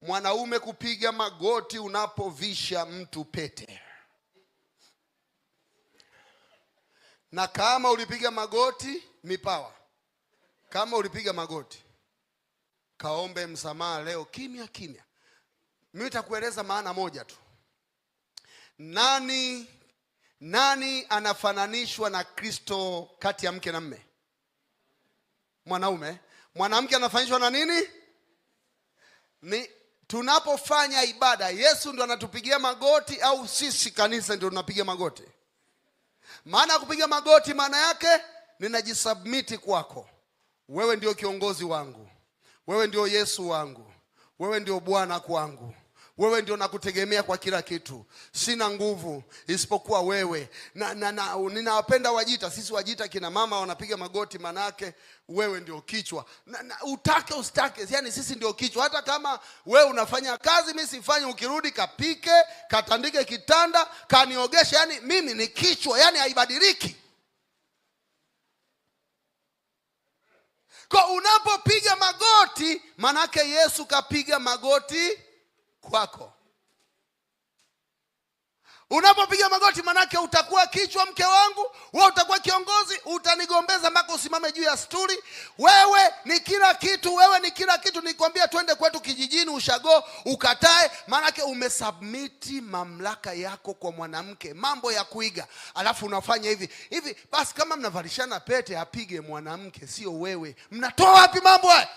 Mwanaume kupiga magoti unapovisha mtu pete. Na kama ulipiga magoti mipawa, kama ulipiga magoti, kaombe msamaha leo kimya kimya. Mimi nitakueleza maana moja tu. Nani anafananishwa na Kristo kati ya mke na mme? Mwanaume. Mwanamke anafananishwa na nini? Ni tunapofanya ibada, Yesu ndo anatupigia magoti au sisi kanisa ndio tunapiga magoti? Maana kupiga magoti maana yake ninajisubmiti kwako. Wewe ndio kiongozi wangu, wewe ndio Yesu wangu, wewe ndio Bwana kwangu, wewe ndio nakutegemea kwa kila kitu. Sina nguvu isipokuwa wewe. Na ninawapenda Wajita. Sisi Wajita kina mama wanapiga magoti, manake wewe ndio kichwa. Na utake usitake, yani sisi ndio kichwa. Hata kama wewe unafanya kazi, mimi sifanyi, ukirudi kapike, katandike kitanda, kaniogeshe, yani mimi ni kichwa, yani haibadiliki. Kwa unapopiga magoti, manake Yesu kapiga magoti kwako. Unapopiga magoti manake utakuwa kichwa, mke wangu, wewe utakuwa kiongozi, utanigombeza mpaka usimame juu ya stuli. Wewe ni kila kitu, wewe ni kila kitu. Nikwambia twende kwetu kijijini ushago, ukatae, manake umesubmiti mamlaka yako kwa mwanamke. Mambo ya kuiga, alafu unafanya hivi hivi. Basi kama mnavalishana pete, apige mwanamke, sio wewe. Mnatoa wapi mambo haya?